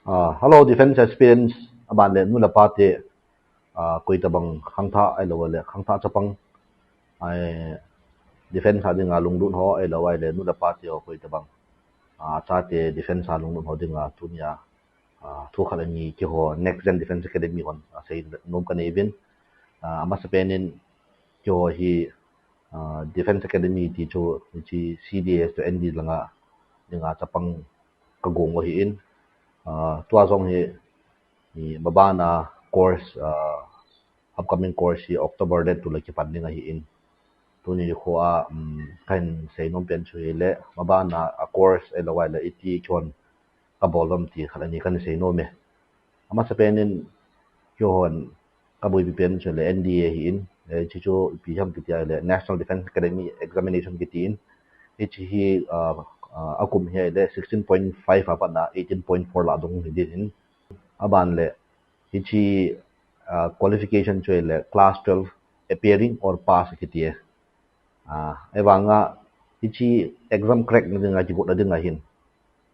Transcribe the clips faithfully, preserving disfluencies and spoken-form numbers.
Ah, hello, defense aspirants, aban le nu le pa te, ah, koi tabang khangthah ahilou le khangthah chapang, ai, defense a dinga lunglut ho ahilou le nu le pa te ho koi tabang, ah, chate defense a lunglut ho dinga tunia, ah, thu khat le ni keiho Next Gen Defense Academy hon, ah, seinom kanei uvin, ah, amasapen in keiho hi, ah, Defense Academy ti chu hiche C D S to N D langa dinga chapang kagong u ahin, ah, tua jong hi, hi mabana course, ah, upcoming course hi October date two le kipan ding ahin. Tuni nikho a, um, kahin seinom pen chu hile, mabana a course ahilou le iti kihon kabol uvem ti khat le ni kahin seinom e. Amasapen in keihon kaboipi pen chu le N D A ahin, eh, hiche chu ipi ham kiti le National Defense Academy Examination kiti in. Hiche hi, ah, ah, akum hi le sixteen point five a patna eighteen point four lah dong hi ding ahin. Aban le hiche, ah, qualification chu le class twelve appearing or pass kiti e. Ah, ahivanga hiche exam crack na dinga kigotna dinga hin,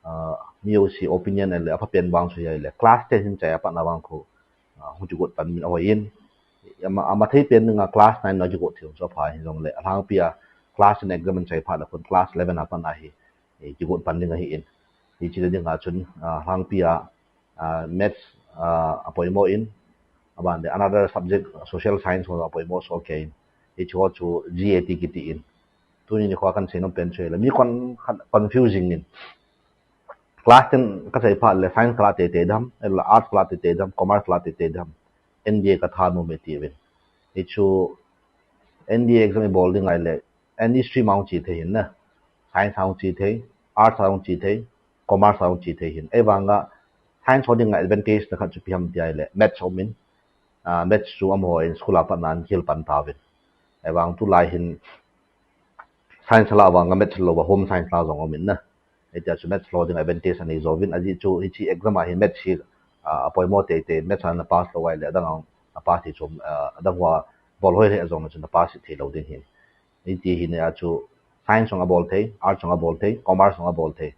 ah, mi jouse opinion le aphapen vang chu hile class ten hin chai a patna vang khu, ah, hung kigot pan min ahoi in. Ama, amathei pen dinga class nine na kigot thei chu apha hijongle alhangpi a class ten exam in chai phat le khun class eleven a patna hi, eh, kigot pan ding ahin. Hiche le dinga chun, ah, alhangpi a, ah, maths, ah, apoimo in, aban le another subject, social science ho apoimo soh kei in. Hiche ho chu G A T kiti in. Tuni nikho a kahin seinom pen chu le mi kon khat confusing in. Class ten kachai phat le science kalah teitei dem, ahilou le arts kalah teitei dem, commerce kalah teitei dem, N D A kathanom e tiuvin. Hichu N D A exam ibol ding ahile any stream a hung che thei hin na. Science a hung che thei, arts a hung che thei, commerce a hung che thei hin. Ahivanga science ho dinga advantage na khat chu ipi ham ti ahile maths aum in, ah, maths chu amaho in school a patna ahin kihil pan tauvin. Ahivang tulai hin science lah vanga maths lou a home science lah jong aum in na. Hitia chu maths lah dinga advantage anei jouvin, ajeh chu hiche exam a hi maths hi, ah, apoimo teitei, maths a na pass lou ahile adang a na pass thei chu, ah, adang hoa bol hoi le jong chu na pass thei lou ding hin. Hiti hi nia chu science jong abol thei, arts jong abol thei, commerce jong abol thei.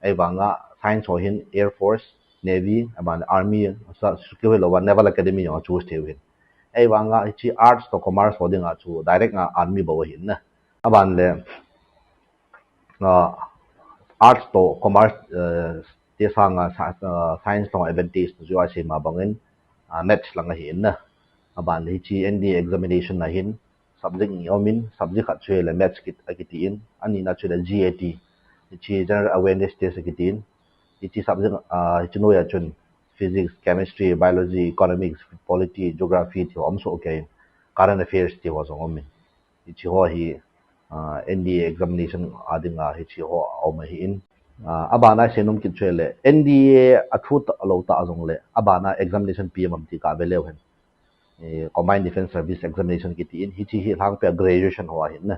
Ahivanga science ho hin Air Force, Navy, aban Army, sa, kihoi lou a Naval Academy jong a choose thei u hin. Ahivanga hiche arts to commerce ho dinga chu direct a Army bou ahin na. Aban le, ah, arts to commerce, eh, te sanga sa-, ah, science to advantage chu asei ma bangin, ah, maths lang ahin na. Aban le hiche N D A examination a hin subject ni aum in, subject khat chu le maths kit, akiti in, anina chu le G A T, hiche general awareness test akiti in, hiche subject, ah, hiche noiya chun physics, chemistry, biology, economics, polity, geography ti ho aum soh kei in, current affairs ti ho jong aum in. Hiche ho hi, ah, N D A examination a dinga hiche ho aum ahin. Ah, abana seinom kit chu le N D A a thu ta lou ta jong le, abana examination ipi ham ti kave leu hen. Eh, Combined Defense Service Examination kiti in, hiche hi alhangpi a graduation ho ahin na.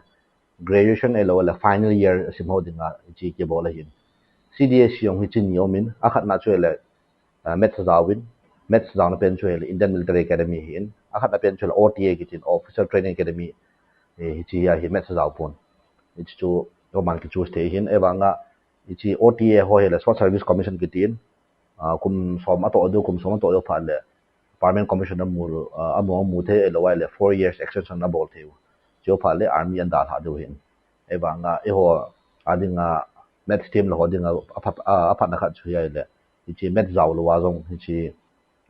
Graduation ahilou le final year sim ho dinga hiche kibol ahin. C D S jong hiche ni aum in, akhatna chu le, ah, maths jaovin, maths jaona pen chu le Indian Military Academy ahin, akhatna pen chu le O T A kiti in, Officer Training Academy, eh, hiche a hi maths jao pon. Hiche chu aman kichoose thei ahin, ahivanga hiche O T A ho hi le Short Service Commission kiti in, ah, kum som atoh diu, kum som atoh diu phat le Permanent Commission amu, ah, amu, amu thei ahilou le four years extension abol thei u. Chuphat le Army ana dalhah diu ahin. Ahivanga eiho a dinga maths stream lou ho dinga aphat, ah, aphatna khat chu hi ahile, hiche maths jao lou a jong hiche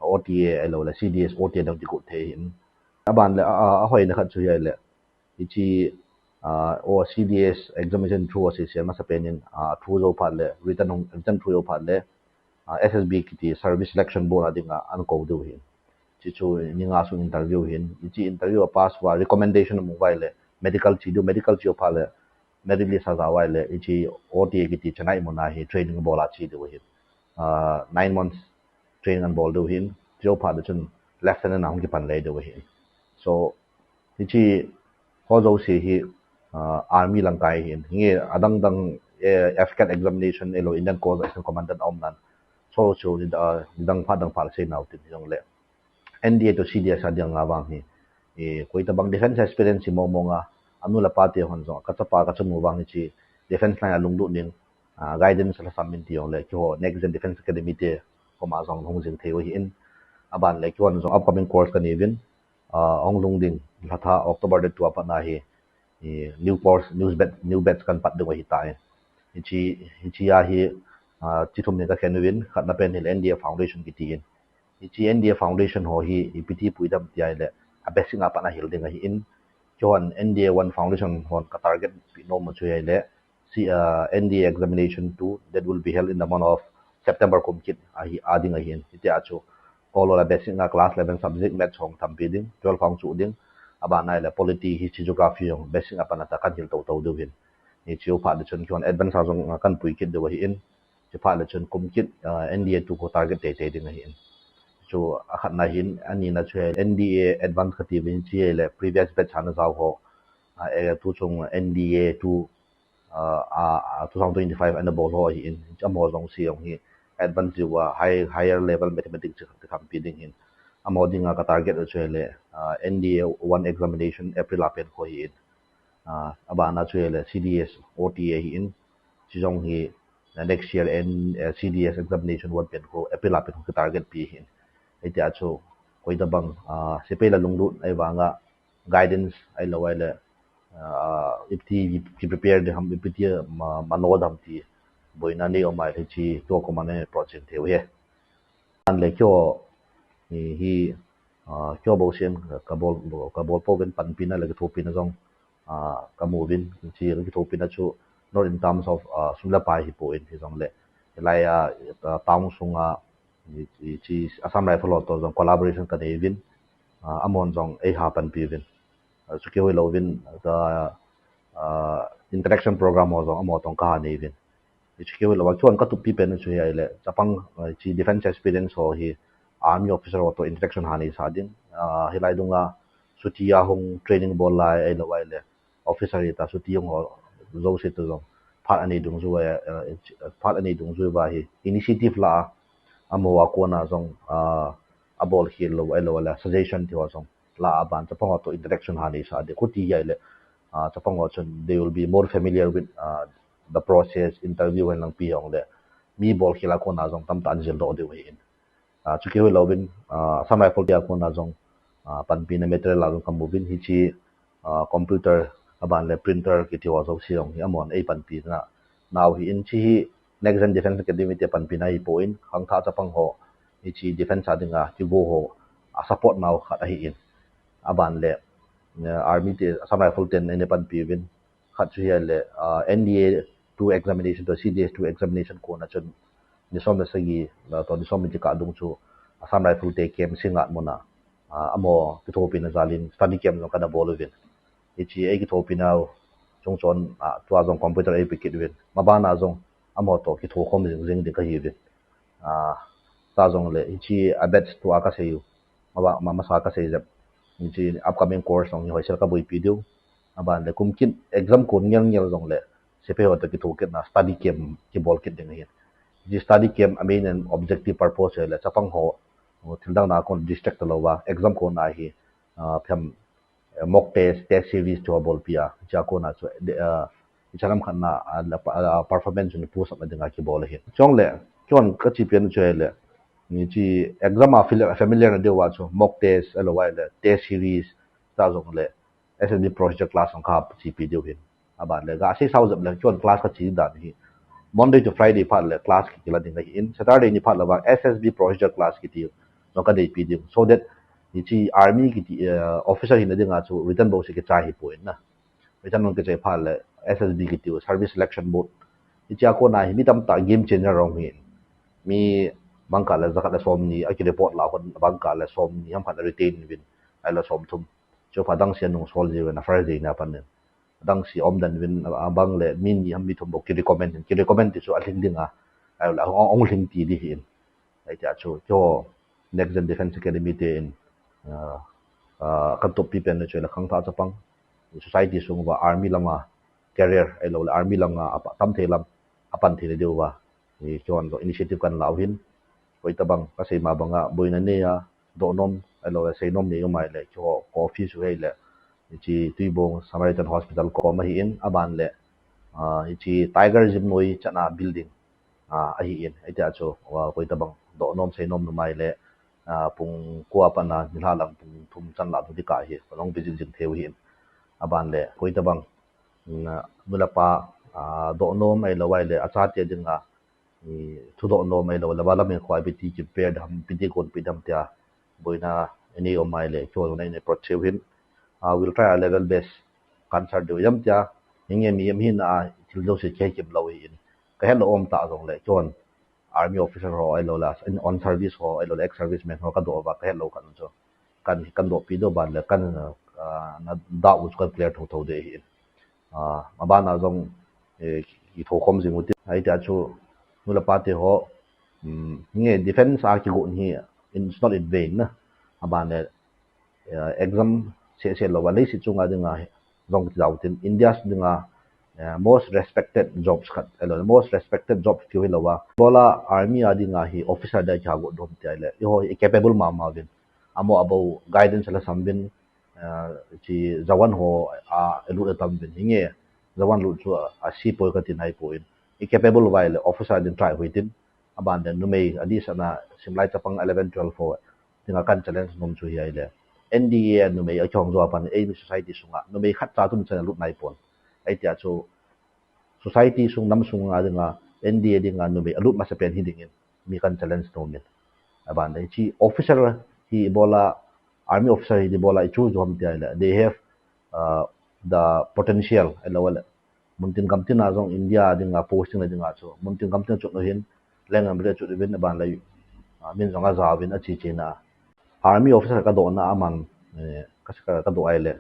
O T A ahilou le C D S O T A dang kigot thei ahin. Aban le, ah, ah, ahoina khat chu hi ahile, hiche, ah, o C D S examination through asei sel masapen in, ah, through jou phat le, written hung, written through jou phat le, ah, S S B kiti Service Selection Board a dinga ana kou diu ahin. Hiche chu ni nga sung interview ahin. Hiche interview a pass uva recommendation amu uva ahile, medical che diu, medical che jou phat le, merit list a ja uva ahile, hiche O T A kiti Chennai muna hi training bol a che diu ahin. Ah, nine months training ana bol diu ahin. Che jou phat le chun Lieutenant a hung kipan lei diu ahin. So, hiche ho jouse hi, ah, Army lang kai ahin. Hinge adang dang, eh, AFCAT examination ahilou Indian Coast Guard Commandant aum nan. So, chu, ah, dang phat dang phat sei nau tin hijongle. N D A to C D S a dinga vang hi, eh, koi tabang defense aspirant hi mong mong a, anu le apa te hon jong, kachapa kachanu vang hiche defense line a lunglut ding, ah, guidance la sam in ti jongle, keiho Next Gen Defense Academy te, koma jong hung jing thei u ahin, aban le kihon jong upcoming course kanei uvin, ah, hung lhung ding lha tha October date two a pat na hi, i, new course, new batch, new batch kan pat ding u ahitai. Hiche, hiche a hi, ah, chi thum hi kakhen uvin, khatna pen hi le N D A Foundation kiti in. Hiche N D A Foundation ho hi ipi ti pui dem ti ahile, a basic a pat na hil ding ahin. Kihon N D A one Foundation hon ka target pi nom chu ahile, si, ah, N D A examination two that will be held in the month of September kum kit ahi, a ding ahin. Hitia chu, kolo la basic a class eleven subject maths hung tampi ding, twelve hung chu ding, aban ahile polity, history, geography hung basic a pat na ta kan hil tou tou diu hin. Hiche u phat le chun kihon advance a jong, ah, kan pui kit diu ahin. Hiche phat le chun kum kit, ah, N D A two ko target tei tei ding ahin. Chu a khatna hin, ani na chu N D A advance kati uvin, hiche le previous batch a na jao ho, ah, eh, tu chung N D A two, ah, ah, ah, two thousand twenty-five ana bol ho ahin, amaho jong se jong hi advance diu a high, higher level mathematics chu ka tampi ding hin. Amaho dinga ka target chu le, ah, N D A one examination April a pen ko ahin. Ah, aban a chu le C D S O T A ahin. Chu jong hi, ah, next year N, ah, C D S examination one pen ko April a pen ko ka target pi hin. Hitia chu koi tabang, ah, sepai la lunglut ahivanga guidance ahilou ahile, ah, ipi ti ki prepare ding ham, ipi ti ma, ma no dam ti boina nei um ahile hiche tua koma nei project thei u ahi. An le keiho hi, hi, ah, keiho bou sen ka bol, ka bol pouvin, panpina le kithopina jong, ah, ka mu uvin, hiche kithopina chu not in terms of, ah, sum le pai hi poi, hijongle hilai a, ah, town sunga, hi, hiche Assam Rifle ho toh jong collaboration ka nei uvin, ah, amahon jong eiha panpi uvin. Ah, chu keu hilou vin, ah, ah, interaction program ho jong amaho toh kaha nei uvin. Hiche keu hilou a, keiho ka tup pi pen chu hi ahile, chapang, ah, hiche defense aspirants ho hi army officer ho toh interaction ha nei sa ding. Ah, hilai dunga chuti a hung training bol lai ahilou ahile, officer hita chuti hung ho jouse toh jong phat anei dungjui, ah, phat anei dungjui uva hi initiative la a, amaho a kona jong, ah, abol khel lou ahilou le suggestion ti ho jong la a, aban chapang ho toh interaction ha nei sa ding. Chuti hi ahile, ah, chapang ho chun they will be more familiar with, ah, the process, interview hen lang ipi hijongle, mi bol khel a kona jong tamtah an jil doh diu ahin. Ah, chu keu hilou vin, ah, Assam Rifle te a kona jong, ah, panpina material a jong ka mu uvin, hiche, ah, computer, aban le printer kiti ho jouse jong hi amahon eipanpi na, nau ahin. Hiche hi Next Gen Defence Academy te panpina hi poi, khangthah chapang ho, hiche defence a dinga kigo ho a support nau khat ahin. Aban le, eh, Army te, Assam Rifle ten eina panpi uvin, khat chu hi ahile, ah, N D A two examination toh C D S two examination kona chun ni som le sagi, ah, toh ni som le ni kikah dung chu Assam Rifle te camp Singngat muna, ah, amaho kithopina jal in study camp jong kana bol uvin. Hiche ei kithopina u chung chon, ah, tua jong computer eipe kit uvin. Maban a jong amaho toh kitho khom jing jing ding kahi uvin. Ah, ta jongle hiche a batch tua ka sei u. Maba, ma, masa ka sei jep. Hiche upcoming course jong hi hoisel ka boipi diu. Aban le kum kit exam kon ngel ngel jongle, sepai ho toh kitho kit na study camp kibol kit ding ahin. Hiche study camp a main and objective purpose hi le chapang ho, thil dang na kon distract talou va, exam kon a hi, ah, phem, eh, mock test, test series chu abolpi a, hiche a kona chu, eh, ah, ichan ham khat na, ah, la, ah, performance chu push up na dinga kibol ahin. Chule, keiho ka chi pen chu hi le, hiche exam a fam-, familiar na diu va chu, mock test, ahilou ahile test series, ta jongle S S B procedure class jong ka chipi diu ahin. Aban le, ga sei sao jep le, keiho class ka chi dan hi Monday to Friday phat le class ki, kila ding ahin. Saturday ni phat le vang S S B procedure class kiti jong ka neipi diu. So that, hiche army kiti, eh, officer hina dinga chu written bouse kichai hi poi na. Written bouse kichai phat le S S B kiti u, Service Selection Board. Hiche a kona hi mi tamtah game changer jong ahin. Mi bangkah le jakhat le somni a ki report la hon, bangkah le somni ham khat a retain uvin, ahile somthum. Chu phat dang se nung sol jiu na first day na pan in. Adang se um den uvin, abang le mi ni ham mi thum bou ki recommend in, ki recommend ti chu alhing ding a, ahile ahung, ahung lhing ti ding ahin. Hitia chu, keiho Next Gen Defence Academy te in, ah, ah, ka tup pi pen chu le khangthah chapang, society sung uva army lama career, ahilou le army langa a pa, tam thei lam, a pan thei na diu va, i, keihon jong initiative kan la u ahin. Koi tabang, ka sei ma banga, boina nei a, doh nom, ahilou le sei nom nei um ahile, keiho ka office u hi le, hiche Tuibong Samaritan Hospital kom ahin, aban le, ah, hiche Tiger Gym noi chatna building, ah, ahin, hitia chu, ah, koi tabang, Dohnom seinom numei le, ah, pung ko a pat a nilhah lang pung thum chan lah chu ding kah hi, kalung visit jing thei u ahin. Aban le, koi tabang, mm, nu le pa, ah, dohnom ahilou ahile, achate dinga, i, thudoh nom ahilou le, va lam in kho a ipi ti kiprepare ding ham, ipi ti gonpi ding ham tia, boina, inei um ahile, keiho jong nei approach thei u ahin, ah, we'll try our level best, kan answer diu ham tia, hinge mi em hina, thil jouse kihe kit lou ahin, kahet lou um ta jong le, keihon, army officer ho ahilou le, in on service ho ahilou le, ex serviceman ho kadoh uva, kahet lou khat chu. Kan, kan dohpi diu ban le, kan, ah, na doubt u chu kan clear thotho diu ahin. Ah, aban a jong, eh, kithou khom jing u hite. Ahi tia chu, nu le pa te ho, um, hinge defense a kigon hi, it's not in vain na. Aban le, eh, exam sese lou va, leiset chunga dinga hi, jong kijao tin, India dinga, eh, most respected jobs khat, ahilou le, most respected job field hilou va. Ibola army a dinga hi officer dia kiha got dom tia le, eiho hi capable mama uvin. Amaho abou guidance la sam uvin, eh, hiche jawan ho a, alut atam uvin. Hinge, jawan lut chu a, a sepoy kati nai poi. I capable uva ahile, officer din try u hitin. Aban le, numei, adeh sehna, simlai chapang eleven, twelve ho dinga kan challenge nom chu hi ahile, N D A numei akihong jou a pat in, eimi society sunga, numei khatcha chun chan alut nai pon. Ahi tia chu, society sung, nam sunga dinga, N D A dinga, numei alut masapen hi dingin, mi kan challenge nom in. Aban le, hiche officer hi ibola, army officer hi ibola i choose u ham tia le, they have, uh, the potential, ahilou le, muntin gamtin a jong India dinga posting na dinga chu, muntin gamtin a chun u ahin, lengam le chun uvin aban le, ah, min jong aja uvin ache chena. Army officer kadohna a man, eh, ka, ka, kadoh ahile,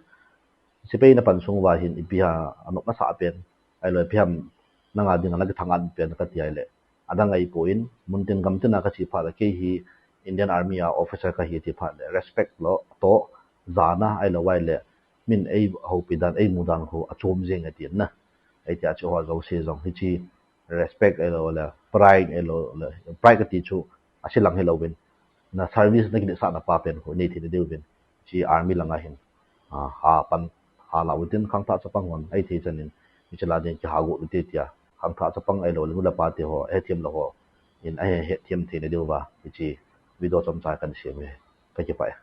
sepai na pan sung uva hin ipi ham anop nasah pen, ahilou ipi ham nanga dinga nakithang an pen kati ahile, adang ahipoi, muntin gamtin a kache phat le, kei hi Indian Army a officer kahi ti phat le, respect lou toh, jana ahilou ahile, min eihoupi dan, eimu dan khu achom jeng e tin na. Ahi tia chu ho jouse jong hiche respect ahilou le, pride ahilou le, pride kati chu ase lang hilouvin, na service na kinehsahna pa pen khu nei theina diuvin, hiche army langa hin, ah, ha pan, ha la u hitin, khangthah chapang hon ahithei chan in, hiche la din kiha got u hite tia, khangthah chapang ahilou le, nu le pa te ho, hethem lou ho in ahe, hethem theina diuva hiche video chomcha kan sem e. Ka kipah e.